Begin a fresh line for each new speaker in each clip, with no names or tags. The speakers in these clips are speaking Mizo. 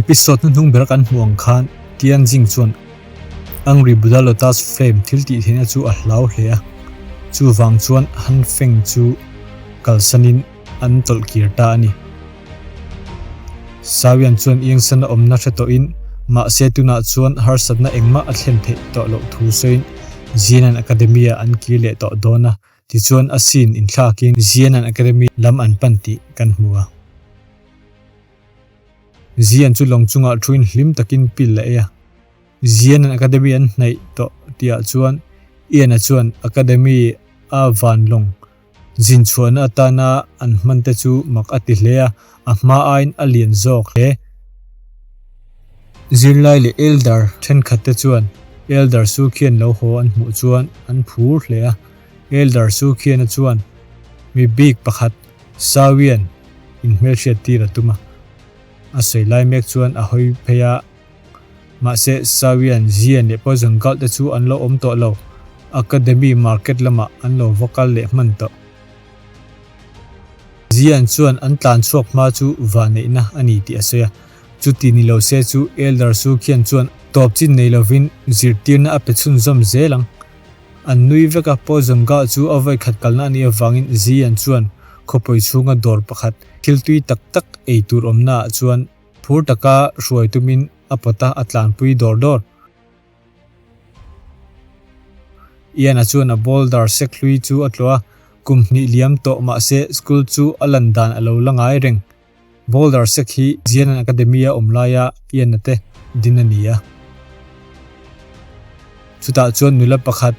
Episode hnuhnung ber kan hmuh ang khan Tianjing chuan Angry Buddha Lotus Flame thil tih theihna chu a hlau hle a, chuvang chuan Han Feng chu kalsanin an tawlh kir ta a ni. Sawian chuan Iangsan a awmna hre tawhin mahse tunah chuan harsatna engmah a thlen theih tawh loh thu sawiin Jianan Academy-ah an kir leh tawh dawn a, tichuan a scene inthlakin Jianan Academy lam an pan tih kan hmu a. Zian chu lawng chungah thuin hlim takin pil a ei a. Zianan Academy an hnaih tawh tihah chuan Ian-a chuan Academy a van lawng zin chhuahna atana an hman te chu mak a ti hle a, a hma aiin a lian zawk hle. Zirlai leh Elder thenkhat te chuan Elder Su khian lo haw an hmuh chuan an phur hle a. Elder Su khiana chuan mi bik pakhat Sawian inhmelhriat tir a tum a, a sawi lai mek chuan a hawi phei a, mahse Sawian, Zian leh Poison Gulf te chu an lo awm tawh lo, Academy Market lamah an lo va kal leh hman tawh. Zian chuan an tlan chhuak hma chu vaneihna a ni tih a sawi a, chuti ni lo se chu Elder Su khian chuan tawp chin nei lovin zirtirna a pe chhunzawm zel ang. An nui vek a, Poison Gah chu a vawi khat kalna a nih avangin Zian chuan khawpui chhunga dawr pakhat thil tui tak tak ei tur awmna ah chuan phur taka hruai tumin a pawt a, a tlanpui dawr dawr. Ian-a chuan a boulder sek hlui chu a tlawh a, kum hnih liam tawh mahse school chu a lan dan a lo la ngai reng. Boulder sek hi Zianan Academy-a awm laia Ian-a te din a ni a. Chutah chuan nula pakhat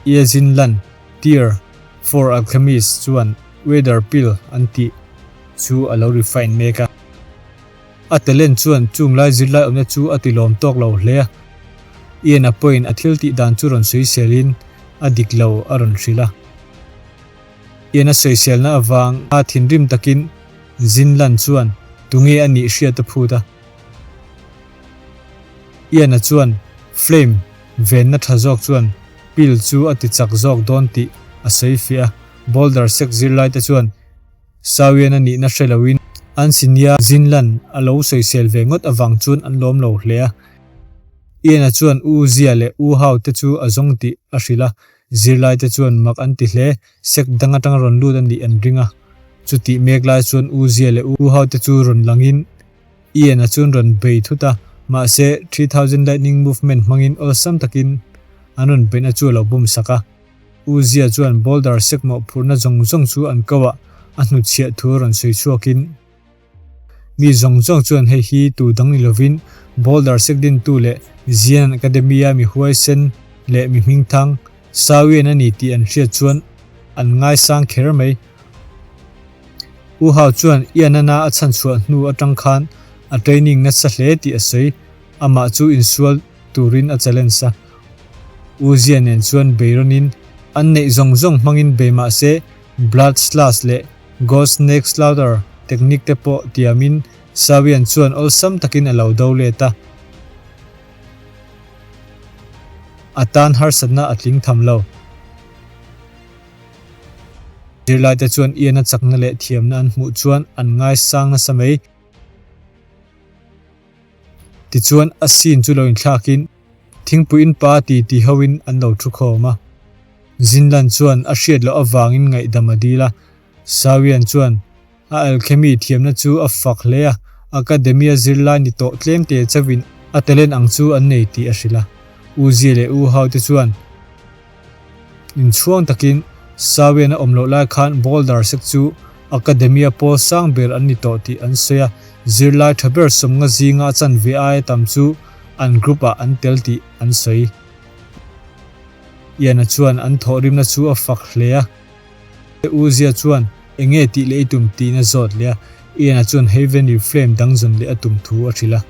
Ye Jin Lan, Tier 4 Alchemist chuan Weather Pill an tih chu a lo refine mek a. A talent chuan chung lai zirlai awmna chu a tilawm tawk lo hle a. Ian-a pawhin a thil tih dan chu rawn sawiselin a dik lo a rawn hrilh a. Ian-a sawiselna avang a thinrim takin Zinlan chuan tunge a nih hriat a phut a. Ian-a chuan Flame venna tha zawk chuan pill chu a ti chak zawk dawn tih a sawi fiah a. Boulder sek zirlai te chuan Sawian a nihna hre loin an senior Zinlan a lo sawisel ve ngawt avang chuan an lawm lo hle a. Ian-a chuan U Zia leh U Hau te chu a zawng tih a hrilh a. Zirlaite chuan mak an ti hle, sek dang atanga rawn lut a nih an ring a. Chutih mek lai chuan U Zia leh U Hau te chu rawn langin Ian-a chuan rawn bei thut a, mahse 3000 Lightning Movement hmangin awlsam takin an rawn beihna chu a lo bum sak a. U Zia chuan boulder sek mawhphurhna zawng zawng chu an ko ah a hnutchhiah thu a rawn sawi chhuakin, Mi zawng zawng chuan hei hi tu dang ni lovin Boulder Sekdintu leh Zion Academy-a mi huaisen leh mi hmingthang Sawian a ni tih an hriat chuan an ngaisang kher mai. U Hau chuan Ianana a chhanchhuah hnu atang khan a training nasa hle tih a sawi, amah chu insual turin a challenge a. U Zia nen chuan beirawnin an neih zawng zawng hmangin bei mah se Blood Slash leh Ghost Snake Slaughter technique te pawh tiamin Sawian chuan awlsam takin a lo do let a, a tan harsatna a tling tham lo. Zirlaite chuan Ian-a chakna leh thiamna an hmuh chuan an ngaisang nasa mai. Tichuan a scene chu lo inthlakin thingpui in pa ti ti hoin an lo thu khawm a. Zinlan chuan a hriat loh avangin ngaihdam a dil a, Sawian chuan a alchemy thiamna chu a fak hle a, academy-a zirlai ni tawh tlem te chauhin a talent ang chu an nei tih a hrilh a. U Zia leh U Hau te chuan Inchhuang takin Sawian a awm loh lai khan Boulder sek chu Academia pawl sang ber an ni tawh tih an sawi a, zirlai tha ber sawmnga zinga a chanve aia tam chu an group ah an tel tih an sawi. Ian-a chuan an thawhrimna chu a fak hle a. U Zia chuan enge tih leh i tum tiin a zawt leh a, Ian-a chuan Heavenly Flame dang zawn leh a tum thu a hrilh a.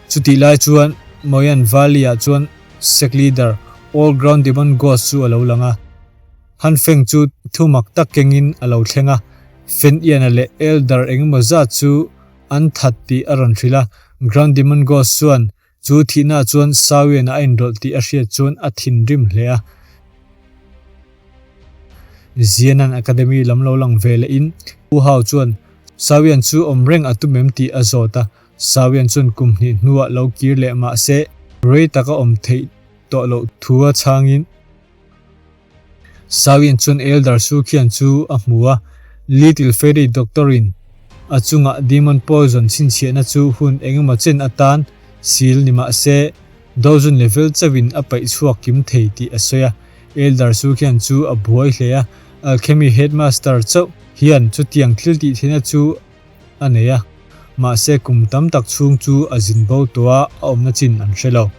Chutih lai chuan Moyan Valley-ah chuan sect leader Old Ground Demon Ghost chu a lo lang a. Han Feng chu thu mak tak kengin a lo thleng a, Fen Ian-a leh Elder engemaw zat chu an that tih a rawn hrilh a. Ground Demon Ghost chuan chu thihnaah chuan Sao Ian-a a inrawlh tih a hriat chuan a thinrim hle a. Zianan Academy lam lo lang ve lehin U Hao chuan. Sawian chu awm reng a tum em tih a zawt a, Sawian chuan kum hnih hnuah lo kir leh mah se rei taka awm theih tawh loh thu a chhangin Sawian chuan Elder Su khian chu a hmu a, Little Fairy Doctor in a chungah Demon Poison chhinchhiahna chu hun engemaw chen atan sil ni mah se Dozun level chauhin a paih chhuak kim thei tih a sawi a, Elder Su khian chu a buai hle a, Alchemy Headmaster chauh hian chutiang thil tih theihna chu a nei a, mahse kum tam tak chhung chu a zin bo tawh a, a awmna chin an hre lo.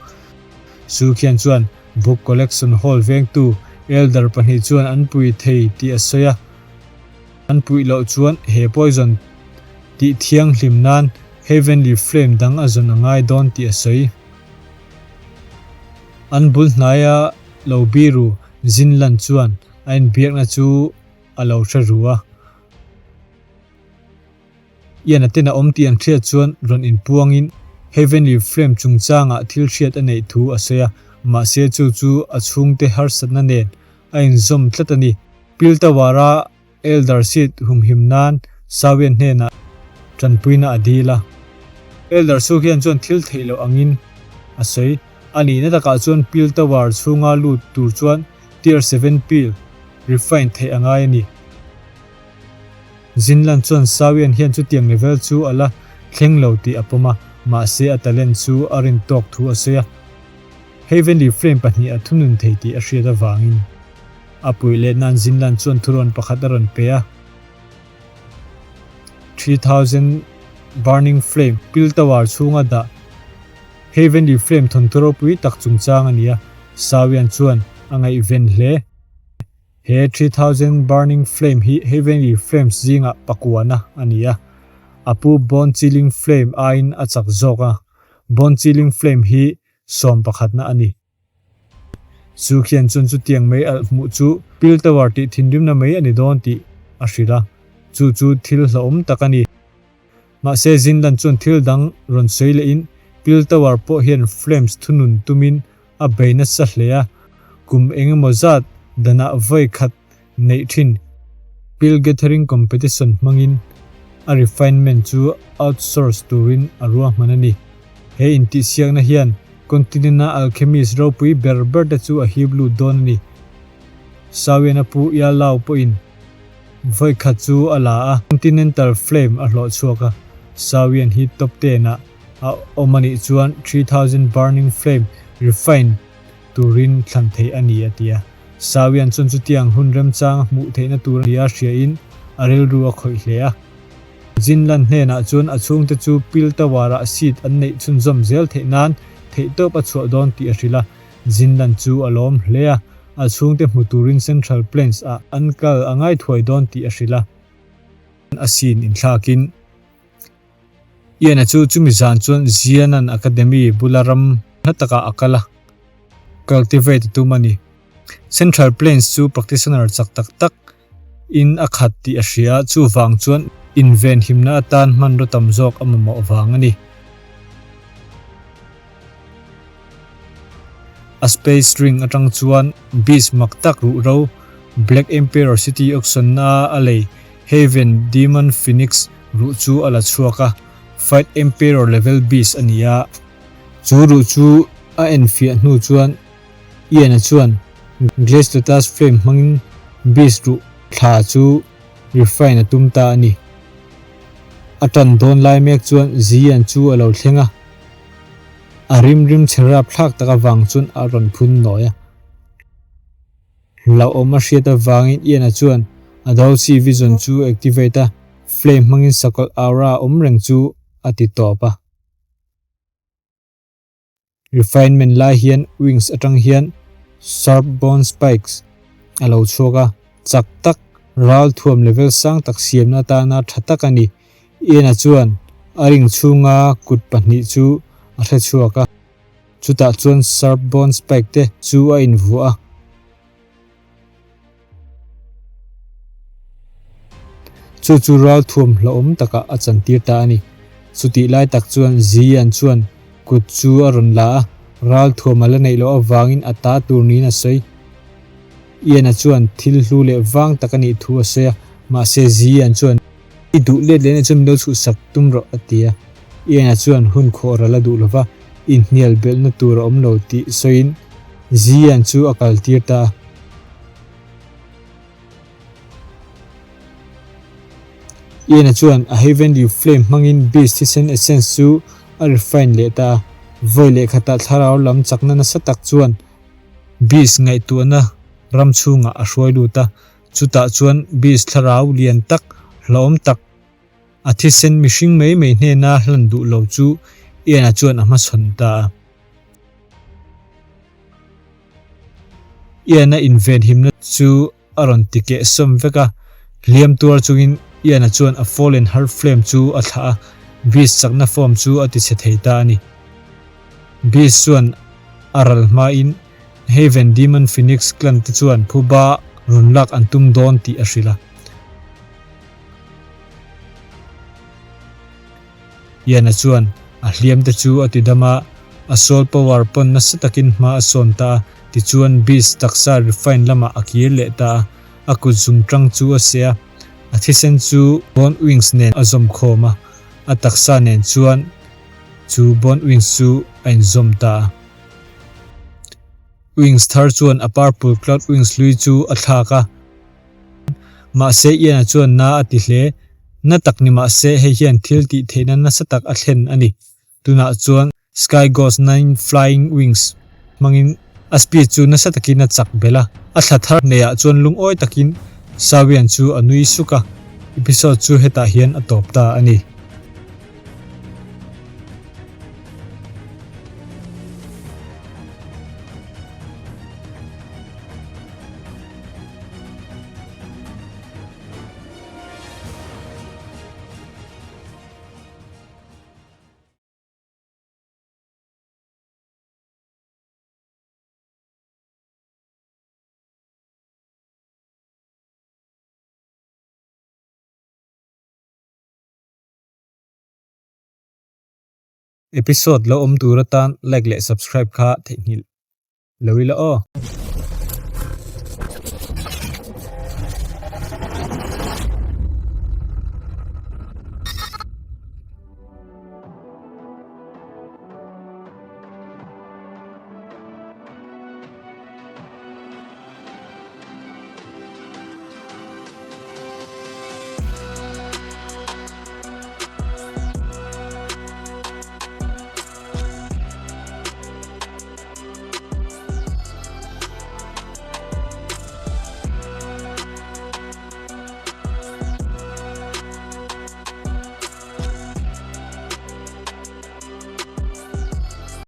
Su khian chuan Book Collection Hall vengtu Elder pahnih chuan an pui thei tih a sawi a, an puih loh chuan he poison tih thianghlim nan Heavenly Flame dang a zawn a ngai dawn tih a sawi. An bul hnaia lo biru Zinlan chuan a inbiakna chu a lo hre ru a. Ian a ten a awm tih an hriat chuan rawn inpuangin Heavenly Flame chungchangah thil hriat a neih thu a sawi a, mahse chu chu a chhungte harsatna nen a inzawm tlat a ni. Piltawara Elder seat humhim nan Sawian hnenah tanpuina a dil a. Elder Su hian chuan thil theih loh angin a sawi. A nihna takah chuan Pil Tower chhunga lut tur chuan Tier 7 pil refine theih a ngai a ni. Zinlan chuan Sawian hian chutiang level chu a la thleng lo tih a pawm a, mahse a talent chu a rin tawk thu a sawi a. Heavenly Flame pahnih a thunun thei tih a hriat avangin. A puih leh nan Zinlan chuan thurawn pakhat a rawn pe a. 3000 Burning Flame Pil Tower chhunga dah Heavenly Flame thawnthu ropui tak chungchang a ni a, Sawian chuan a ngaihven hle. He 3000 Burning Flame hi Heavenly Flames zingah pakuana a ni a, a pu Bone Chilling Flame aiin a chak zawk a, Bone Chilling Flame hi sawm pakhatna a ni. Chu khian chuan chutiang mei alh hmuh chu Pil Tower tih thinrimna mai a ni dawn tih a hrilh a, chu chu thil hlauhawm tak a ni. Mahse Zinlan chuan thil dang rawn sawi lehin Pil Tower pawh hian Flames thunun tumin a bei nasa hle a, kum eng emaw zat danah vawi khat neih thin. Pill Gathering Competition hmangin a refinement chu outsource turin a ruahman a ni. He intihsiakna hian continent-a alchemist ropui ber ber te chu a hip lut dawn a ni. Sawian a pu Ialao pawhin vawi khat chu a la a, Continental Flame a hlawh chhuak a. Sawian hi top ten-ah a awm a nih chuan 3000 Burning Flame refine turin thlan theih a ni, a ti a. Sawian chuan chutiang hun remchang a hmuh theihna tur a nia hriain a rilru a khawih hle a. Jinlan hnenah chuan a chhungte chu Pil Tower-ah seat an neih chhunzawm zel theih nan theihtawp a chhuah dawn tih a hrilh a. Jinlan chu a lawm hle a, a chhungte hmu turin Central Plains-ah an kal a ngai thuai dawn tih a hrilh a. A scene inthlakin Ian-a chu chumi zan chuan Zianan Academy bula ram hla takah a kal a, cultivate a tum a ni. Central Plains chu practitioner chak tak tak in a khat tih a hria a, chuvang chuan invenhimna atan hmanraw tam zawk a mamawh vang a ni. A space ring atang chuan beast mak tak ruhro Black Emperor City auction-na a lei Haven Demon Phoenix ruh chu a la chhuak a, Fight Emperor level beast a ni a. Chu ruh chu a enfiah hnu chuan Ian-a chuan Glaze Lotus Flame hmangin beast ruh thla chu refine a tum ta a ni. A tan dawn lai mek chuan Zian chu a lo thleng a, a rim rim chhe rapthlak tak avang chuan a rawn phun nawi a. Hlauhawm a hriat avangin Ian-a chuan a Dolce Vision chu activate a, flame hmangin sakawlh aura awm reng chu a ti tawp a. Refinement lai hian wings atang hian sharp bone spikes a lo chhuak a, chak tak ral thuam level sang tak siamna atana tha tak a ni. Ian-a chuan a ring chhunga kut pahnih chu a hre chhuak a. Chutah chuan sharp bone spike te chu a invuah a. Chu chu ral thuam hlauhawm takah a chantir ta a ni. Chutih lai tak chuan Zian chuan kut chu a rawn la a, ral thuam a la neih loh avangin a ta tur niin a sawi. Ian-a chuan thil hlu leh vang tak a nih thu a sawi a, mahse Zian chuan. I duh let leh na chuan min lo chhuhsak tum rawh, a ti a. Ian-a chuan hun khawh ral a duh lova, inhnial belhna tur a awm lo tih sawiin Zian chu a kaltir ta a. Ian-a chuan a Heavenly Flame hmangin Beast thisen essence chu a refine leh ta a. Vawi leh khatah thlarau lam chakna nasa tak chuan Beast ngaihtuahna ram chhungah a hruai lut a. Chutah chuan Beast thlarau lian tak, hlauhawm tak, a thisen mihring mai mai hnena hlan duh lo chu Ian-a chuan a hmachhawn ta a. Ian-a invenhimna chu a rawn ti keh sawm vek a, hliam tuar chungin Ian-a chuan a Fallen Heart Flame chu a thlah a, Beast chakna form chu a ti chhe thei ta a ni. Beast chuan a ral hmain Haven Demon Phoenix clan te chuan phuba rawn lak an tum dawn tih a hrilh a. Ian-a chuan a hliam te chu a ti dam a, a soul power pawn nasa takin hma a sawn ta a, tichuan Beast taksa refine lamah a kir leh ta a, a kut zung tang chu a seh a, a thisen chu Bone Wings nen a zawm khawm a, a taksa nen chuan chu Bone Wings chu a inzawm ta a. Wings thar chuan a Purple Cloud Wings hlui chu a thlak a. Mahse Ian-a chuan na a ti hle. Na tak ni mahse hei hian thil tih theihna nasa tak a thlen a ni. Tunah chuan Sky Ghost Nine Flying Wings hmangin a speed chu nasa takin a chak belh a. A thla thar hneah chuan lungawi takin Sawian chu a nui suk a. Episode chu hetah hian a tawp ta a ni. Episode lo awm tur atan like leh subscribe kha theihnghilh lo ila aw.